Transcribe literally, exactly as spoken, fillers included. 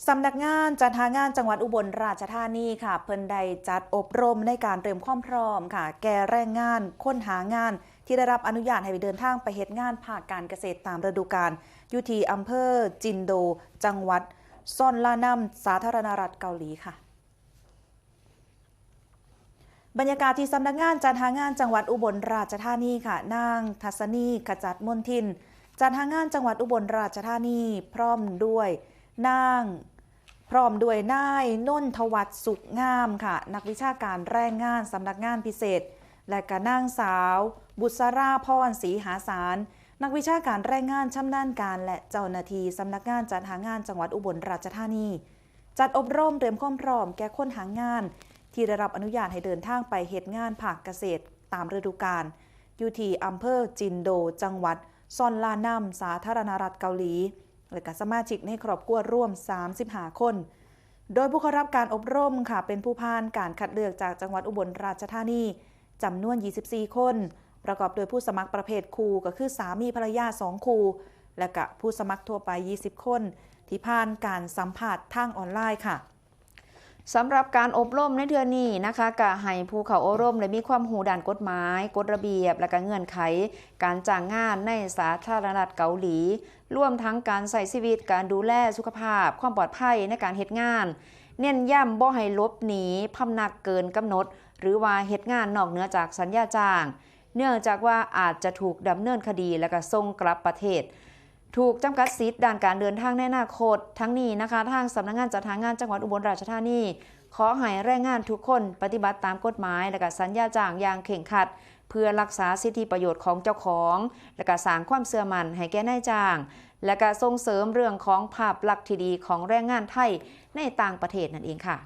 สำนักงานจัดหางานจังหวัดอุบลราชธานีค่ะ เพิ่นได้จัดอบรมในการเตรียมความพร้อมค่ะ แก่แรงงานคนหางานที่ได้รับอนุญาตให้เดินทางไปเฮ็ดงานภาคการเกษตรตามฤดูกาล อยู่ที่อำเภอจินโด จังหวัดซอนลานัม สาธารณรัฐเกาหลีค่ะ บรรยากาศที่สำนักงานจัดหางานจังหวัดอุบลราชธานีค่ะ นางทัศนี ขจัดมนทิน จัดหางานจังหวัดอุบลราชธานี พร้อมด้วยนาง พร้อมด้วยนายนนทวัฒน์สุขงามค่ะ นักวิชาการแรงงานสำนักงานพิเศษ และกะนางสาว บุษราพร ศรีหาสาร นักวิชาการแรงงานชำนาญการ และเจ้าหน้าที่สำนักงานจัดหางานจังหวัดอุบลราชธานี จัดอบรมเตรียมความพร้อมแก่คนหางาน ที่ได้รับอนุญาตให้เดินทางไปเฮ็ดงานภาคเกษตรตามฤดูกาล อยู่ที่อำเภอจินโด จังหวัดซอนลานัม สาธารณรัฐเกาหลี และกะสมาชิกในครอบครัวรวม สามสิบห้า คน โดยผู้เข้ารับการอบรมค่ะ เป็นผู้ผ่านการคัดเลือกจากจังหวัดอุบลราชธานี จำนวน ยี่สิบสี่ คน ประกอบโดยผู้สมัครประเภทคู่ ก็คือสามีภรรยาสองคู่ และกะผู้สมัครทั่วไป ยี่สิบ คน ที่ผ่านการสัมภาษณ์ทางออนไลน์ค่ะ สำหรับการอบรมในเทื่อนี้นะคะ กะให้ผู้เข้าอบรมได้มีความรู้ด้านกฎหมาย กฎระเบียบ และกะเงื่อนไขการจ้างงานในสาธารณรัฐเกาหลี รวมทั้งการใช้ชีวิต การดูแลสุขภาพ ความปลอดภัยในการเฮ็ดงาน เน้นย้ำบ่ให้หลบหนีพำนักเกินกำหนด หรือว่าเฮ็ดงานนอกเหนือจากสัญญาจ้าง เนื่องจากว่าอาจจะถูกดำเนินคดี และกะส่งกลับประเทศ ถูกจำกัดสิทธิ์ด้านการเดินทางในอนาคต ทั้งนี้นะคะ ทางสำนักงานจัดหางานจังหวัดอุบลราชธานี ขอให้แรงงานทุกคนปฏิบัติตามกฎหมาย และกะสัญญาจ้างอย่างเคร่งครัด เพื่อรักษาสิทธิประโยชน์ของเจ้าของ และกะสร้างความเชื่อมั่นให้แก่นายจ้าง และกะส่งเสริมเรื่องของภาพลักษณ์ที่ดีของแรงงานไทยในต่างประเทศนั่นเองค่ะ